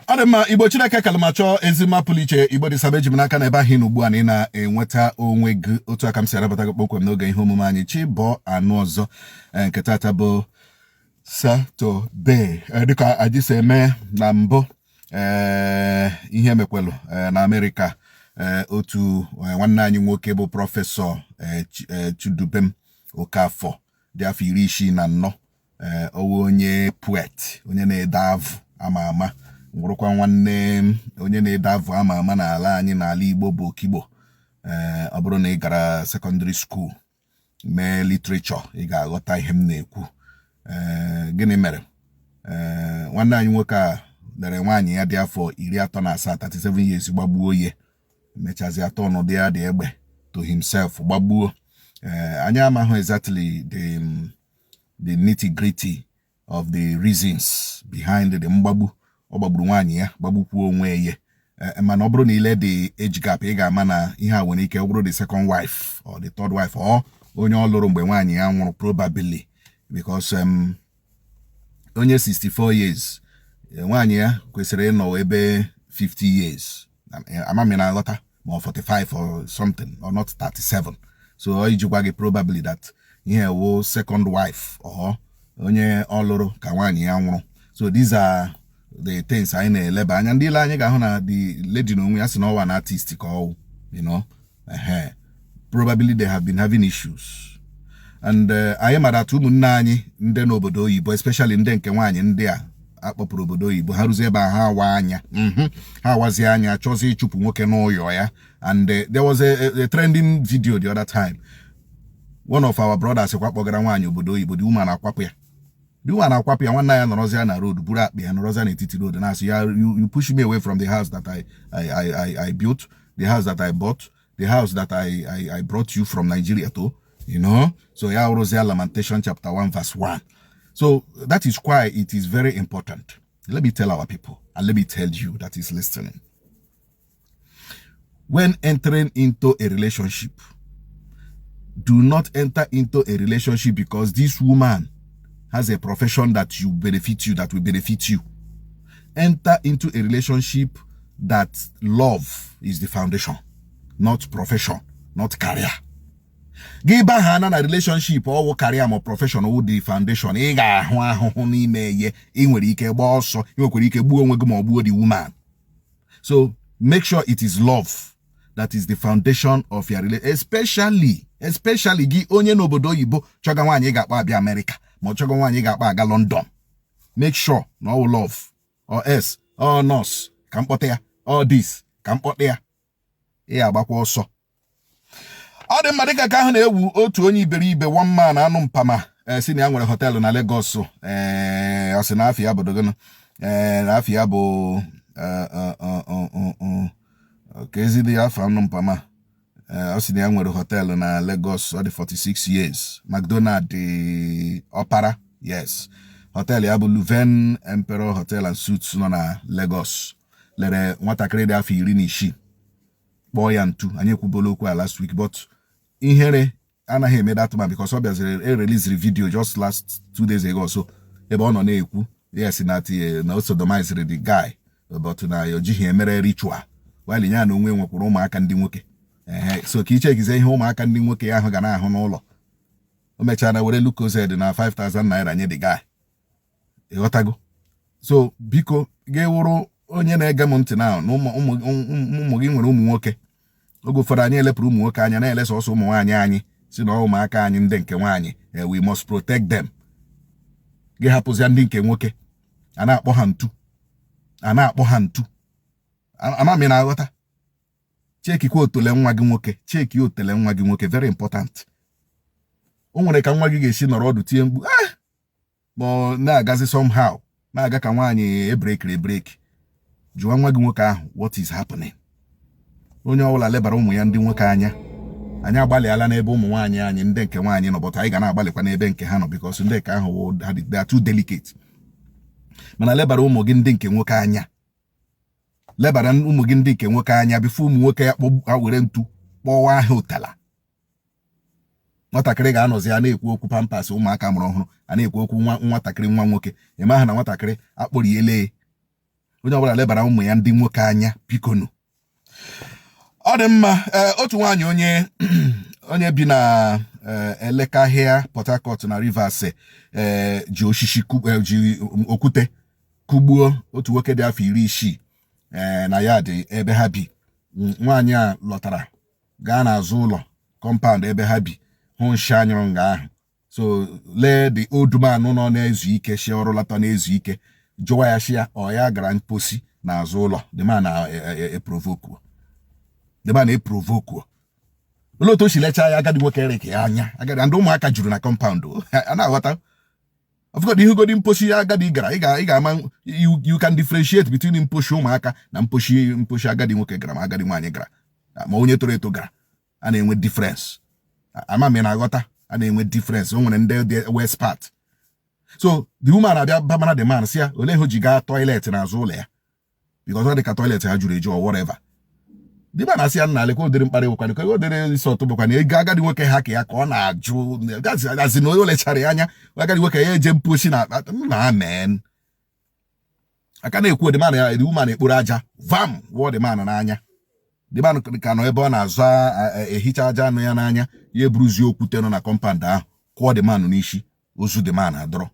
Ọ dị mma. Igbo Chineke kele ma chọọ ezi mma pụrụ iche. Igbo dị saba, eji m n'aka na ebe ahụ ị nọ ugbu a na ị na-enweta onwe gị otu aka m si anabata gị kpọmkwem n'oge ihe omume anyị Chi Bọọ Anụ Ọzọ. Nke tata bụ Satọde. Dịka anyị si eme na mbụ, ee, ihe mekwelu na Amerịka, otu nwanne anyị nwoke bụ Prọfesọ Chidubem Okafọ dị afọ 64, ee, ọwụ onye poet, onye na-ede avụ ama ama, nwụrụkwa. Nwanne onye na-ede avụ ama ama n'ala anyị, n'ala Igbo, bụ Okigbo. Ee, ọ bụrụ na ị gara secondary school mee literature, ị ga-aghọta ihe m na-ekwu. Ee, gịnị mere? Ee, nwanne anyị nwoke a lere nwaanyị ya dị afọ 37, 37 years, gbagbuo ya, mechazi atọ ọnọdụ ya dị egbe to himself, gbagbuo. Ee, anyị amaghị exactly the nitty gritty of the reasons behind the mgbagbu ọ gbagburu nwaanyị ya, gbagbukwuo onwe ya. Mana ọ bụrụ na ile the age gap, ị ga-ama na ihe a nwere ike ọ bụrụ the second wife or the third wife or onye ọ lụrụ mgbe nwaanyị ya nwụrụ, probably, because onye 64 years, nwaanyị ya kwesịrị ịnọ ebe 50 years, ama m na aghọta, ma ọ 45 or something, or not 37. So ọ ijikwa gị probably that ihe wo second wife or onye ọ lụrụ ka nwaanyị ya nwụrụ. So these are the things anyị na-eleba anya. Ndị ile anyị ga-ahụ na the lady na onwe ya si na ọwa na artist ka ọ ehe, probably they have been having issues and anyị mara atụ ụmụnne anyị ndị n'obodo oyibo, especially ndị nke nwaanyị ndị a akpọpụrụ obodo oyibo, ha rụzie ebe a, ha awa anya, ha awazie anya, chọzie ịchụpụ nwoke n'ụyọ ya. And there was a trending video the other time, one of our brothers kwa kpọgara nwaanyị obodo oyibo, the woman akwapụ ya, the woman akwapụ ya. Nwanne ya nọrọzie na road, buru akpa ya, nọrọzie n'etiti road na-asị ya, You push me away from the house that I built, the house that I bought, the house that I brought you from Nigeria to." So ya wụrụzie Lamentation chapter 1 verse 1. So that is why it is very important. Let me tell our people, and let me tell you that is listening, when entering into a relationship, do not enter into a relationship because this woman has a profession that you benefit you, that will benefit you. Enter into a relationship that love is the foundation, not profession, not career. Gị ba na relationship ọwụ career ma profession wụ the foundation, ị ga-ahụ ahụhụ n'ime ihe. Ị nwere ike gbaa ọsọ, ị nwekwara ike gbuo onwe gị ma ọ gbuo the woman. So make sure it is love that is the foundation of your relationship, especially gị onye n'obodo oyibo chọga nwaanyị ị ga-akpọ abịa Amerịka, ma ọ chọga nwaanyị ị ga-akpọ aga London. Make sure na ọ wụ love, or else ọ nurse ka mkpọta ya, ọ this ka mkpọta ya, ị agbakwa ọsọ. Ọ dị mma. Dịka ka ahụ na-ewu, otu onye iberibe, one man anụ mpama, si na ya nwere hotel na Lagos. Ee, ọ sị na afọ ya bụ dogonu, ee, na afọ ya bụ ka ezidi afọ anụ mpama. Ọ sị na ya nwere hotel na Lagos, ọ dị 46 years, McDonald Ọpara. Yes, hotel ya bụ Luven Emperor Hotel and Suites nọ na Lagos. Lere nwatakịrị dị afọ 16, kpọọ ya ntu. Anyị ekwubola okwu a last week, but ihere anaghị eme that man, because ọ bịaziri e release video just last 2 days ago or so, ebe ọ nọ na-ekwu yes, na na o sodomized the guy, but na o jighị emere ritual, while ya na onwe nwekwara ụmụaka ndị nwoke. Ehe, so ka ichekizie ihe ụmụaka ndị nwoke ahụ ga na-ahụ n'ụlọ. O mechara were Lucozade na 5000 naira nye the guy. Ịghọtago? So biko, gị wụrụ onye na-ege m ntị na ụmụ gị nwere ụmụ nwoke, oge ụfọdụ anyị elepụrụ ụmụ nwoke anya, na-ele sọsọ ụmụ nwaanyị anyị, si na ụmụaka anyị ndị nke nwaanyị, we must protect them. Gị hapụzia ndị nke nwoke, a na-akpọ ha ntu, a na-akpọ ha ntu. Ama m na-aghọta. Chekikwa otole nwa gị nwoke, cheki otele nwa gị nwoke, very important. O nwere ka nwa gị ga-esi nọrọ ọdụ tie mkpu, ah, ma ọ na-agazi somehow, na-aga ka nwaanyị ebrekiri ebreki. Jụọ nwa gị nwoke ahụ what is happening. Onye ọbụla lebara ụmụ ya ndị nwoke anya. Anyị agbalịala n'ebe ụmụ nwaanyị anyị ndị nke nwaanyị nọ, but anyị ga na-agbalịkwa n'ebe nke ha nọ, because ndị nke ahụ wụ they are too delicate. Mana lebara ụmụ gị ndị nke nwoke anya, lebara ụmụ gị ndị nke nwoke anya before ụmụ nwoke ya kpọ were ntu kpọwa ha ụtala. Nwatakịrị ga-anọzi ya na-ekwu okwu Pampers ụmụaka mụrụ ọhụrụ, a na-ekwu okwu nwa nwatakịrị nwa nwoke. Ị maha na nwatakịrị akpọriele. Onye ọbụla lebara ụmụ ya ndị nwoke anya, bikonu. Ọ dị mma. Ee, otu nwaanyị onye bi na Elekahịa, Port Harcourt na Rivers, ji osisi ji okwute kụgbuo otu nwoke dị afọ 60 na ya dị ebe ha bi. Nwaanyị a lọtara gaa n'azụ ụlọ compound ebe ha bi, hụ nshi anyụrụ nga ahụ. So lee the old man nọ na-ezu ike, shi ọrụ lata na-ezu ike, jụwa ya shi ya ọ ya gara mposi n'azụ ụlọ. The man na-eprovoke, the man na-eprovoke. Olee otu o si lechaa ya, agadi nwoke reke ya anya, agadi ndị ụmụaka juru na compound a na-aghọta. Of course, ihugodi mposi agadi gara, ị ga-ama, you can differentiate between mposi ụmụaka na mposi agadi nwoke gara, ma agadi nwaanyị gara, ma onye toro eto gara. A na-enwe difference. Ama m ị na-aghọta? A na-enwe difference. O nwere ndị dị west part. So the woman abịa bamara the man, si ya olee ihe o ji gaa toilet n'azụ ụlọ ya, because ọ dị ka toilet ha juru eju or whatever. The man asị ya, nna, lekwa ụdịrị mkparị bụkwana ka ụdịrị insult bụkwana ego agadi nwoke ha ka ya ka ọ na-ajụ azi na o lechara ya anya, agadi nwoke ya eje mposi na amen aka na-ekwu. The man ya, the woman ekporo aja vam wụọ the man n'anya. The man ka nọ ebe ọ na-azụ ehicha aja anụ ya n'anya, ya eburuzie okwute nọ na compound ahụ kụọ the man n'isi. Ozu the man adọrọ.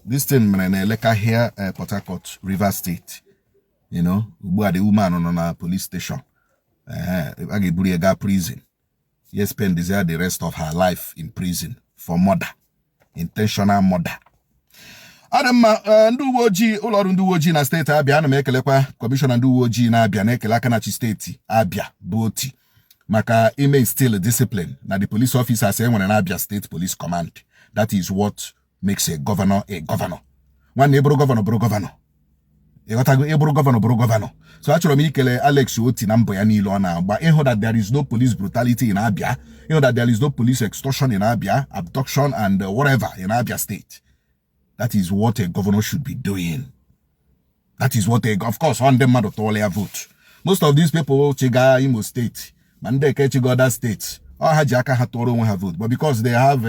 This thing mere na Elekahịa, Port Harcourt, Rivers State. Ugbu a, the woman nọ na police station. A ga-eburu ya gaa prison. Ya spend the rest of her life in prison for murder, intentional murder. Ọ dị mma. Ndị uwe ojii, ụlọọrụ ndị uwe ojii na steeti Abịa, ana m ekelekwa kọmishọna ndị uwe ojii na-abịa, na-ekele aka na-achị steeti Abịa bụ Oti maka ime instill discipline na the police officers e nwere na Abia State Police Command. That is what makes a governor a governor. Nwanne, ịbụrụ gọvanọ, bụrụ gọvanọ. Ịghọtago? Ịbụrụ gọvanọ, bụrụ gọvanọ. So achọrọ m ikele Alex Oti na mbọ ya niile ọ na-agba ịhụ that there is no police brutality in Abia, ịhụ that there is no police extortion in Abia, abduction and whatever in Abia State. That is what a governor should be doing. That is what a of course, ọ ndị mmadụ tụọla ya vote. Most of these people chiga Imo State, ma ndị eke chiga other states, ọ ha ji aka ha tụọrọ onwe ha vote, but because they have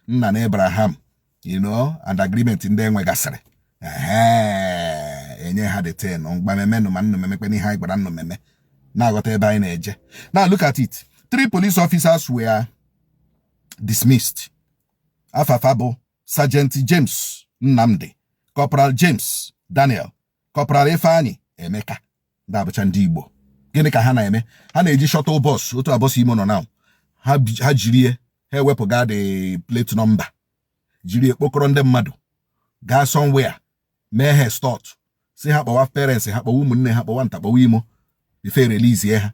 nna na Abraham and agreement ndị enwegasịrị, ehe enye ha the ten mgbamemenụ ma nnụ memekpe n'ihe anyị gwara nnụ meme. Na-aghọta ebe anyị na-eje? Now look at it. Three police officers were dismissed. Afafa bụ Sergeant James Nnamdi, Corporal James Daniel, Corporal Ifeanyi Emeka. Ndị abụcha ndị Igbo. Gịnị ka ha na-eme? Ha na-eji shuttle bus, otu a bus Imo nọ now, ha jirie ha ewepụga the plate number, jiri ekpokọrọ ndị mmadụ gaa somewhere, mee ha extort, si ha kpọwa parents ha, kpọwa ụmụnne ha, kpọwa nta, kpọwa Imo before release ha.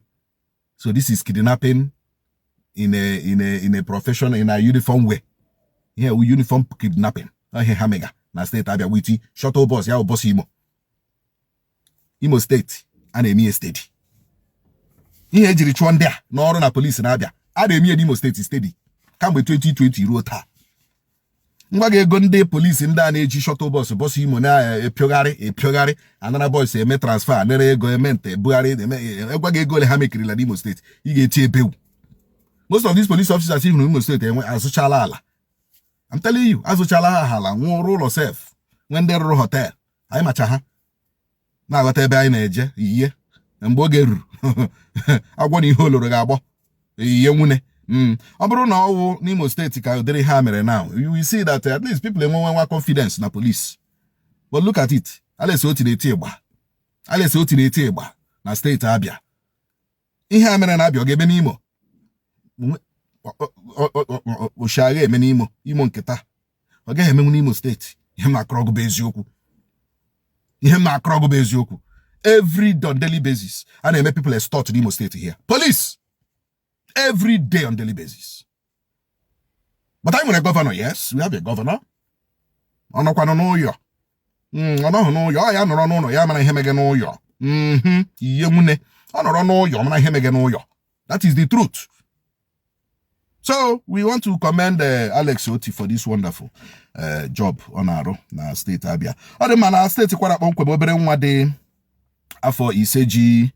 So this is kidnapping in a profession, in a uniform way. Ihe wu uniform kidnapping. Ihe ha mega na steeti Abia with shuttle bus ya bụ bus Imo. Imo Steeti a na-eme ihe steady. Ihe ejiri chụọ ndị a n'ọrụ na polisi na-abịa, a na-eme ihe n'Imo Steeti steady kamgbe 2020 ruo taa. Ngwa gị, ego ndị polisi ndị a na-eji shuttle bus, bus Imo na-epiogharị epiogharị, anara boys, eme transfer, anara ego, eme nta ebugharị eme, egwa gị ego ole ha mekirila n'Imo Steeti, ị ga-eti ebewu. Most of these police officers hụrụ n'Imo Steeti enwe azụchala ala. I'm telling you, azụchala ha ala, nwụrụ ụlọ sef, nwee ndị rụrụ hotel. Anyị macha ha. Na-aghọta ebe anyị na-eje? Ihe mgbe oge ruru, agwọ na ihe oloro ga-agbọ ihe nwune. Ọ bụrụ na ọ wụ n'Imo Steeti ka ụdịrị ha mere now, you will see that at least people enwe nwa confidence na police. But look at it. Alex Oti na-eti ịgba. Alex Oti na-eti ịgba na steeti Abịa. Ihe a mere na Abịa, ọ ga-eme n'Imo? Oshiagha eme n'Imo? Imo nke taa, ọ gaghị emenwu n'Imo Steeti. Ihe m na-akọrọ gị bụ eziokwu. Ihe m na-akọrọ gị bụ eziokwu. Every day, on daily basis, a na-eme people extort n'Imo Steeti here, police, every day, on daily basis. But anyị nwere gọvanọ. Yes, we have a governor. Ọ nọkwanụ n'ụyọ. Ọ nọghị n'ụyọ. Ọ ya nọrọ n'ụlọ ya mara ihe mege n'ụyọ. Ihe nwune, ọ nọrọ n'ụyọ mara ihe mege n'ụyọ. That is the truth. So we want to commend Alex Oti for this wonderful job ọ na-arụ na steeti Abia. Ọ dị mma. Na steeti Kwara kpọmkwem, obere nwa dị afọ 5 ji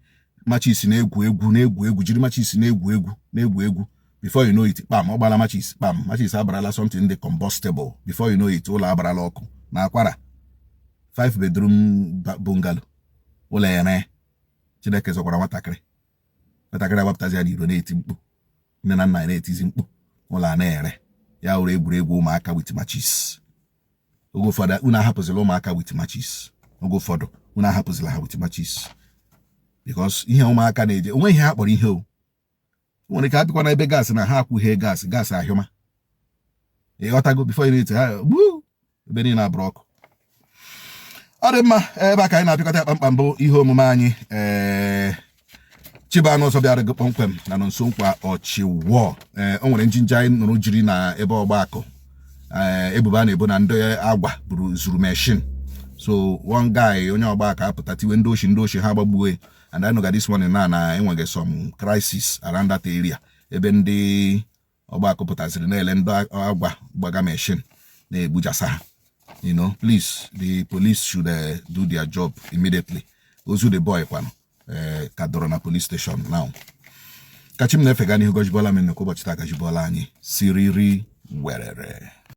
matches na-egwu egwu, na-egwu egwu, jiri matches na-egwu egwu, na-egwu egwu. Before you know it, kpam, ọ gbala matches, kpam, matches abarala something dị combustible. Before you know it, ụlọ abarala ọkụ na Akwara. Five bedroom bungalow, ụlọ ere. Chineke zọkwara nwatakịrị. Nwatakịrị agbapụtazi ya n'iro na-eti mkpu, nne na nna ya na-etizi mkpu, ụlọ a na-ere. Ya wụrụ egwuregwu ụmụaka with matches. Oge ụfọdụ, unu ahapụzila ụmụaka with matches. Oge ụfọdụ, unu ahapụzila ha with matches, because ihe ụmụaka na-eje onwe ihe ha kpọrọ ihe o nwere ike abịakwa na ebe gas na ha akwụghị gas, gas ahịọma, ịghọtago? Before you know, ha gbuo ebe niile abụrụ ọkụ. Ọ dị mma, ebe a ka anyị na-apịakọta ya kpamkpam bụ ihe omume anyị. Ee, Chibanụ ọzọ bịara gị kpọmkwem na nso nkwa ọchịwọ. Ee, o nwere njinji anyị nụrụ jiri na ebe ọgbakọ. Ee, ebubo a na-ebo na ndị agwa buru zuru machine. So one guy, onye ọgbakọ, apụta tiwe ndị oshi, ndị oshi, ha gbagbue. And I know that this morning na enweghị some crisis around that area, ebe ndị ọgbakọ pụtaziri na-ele ndị agwa gbaga machine na-egbujasa ha. Please, the police should do their job immediately. Ozu the boy kwanụ ka dọrọ na police station now. Ka chi m na-efega n'ihu gọjibọla m nnukwu ụbọchị taa, gajibọla anyị siriri werere.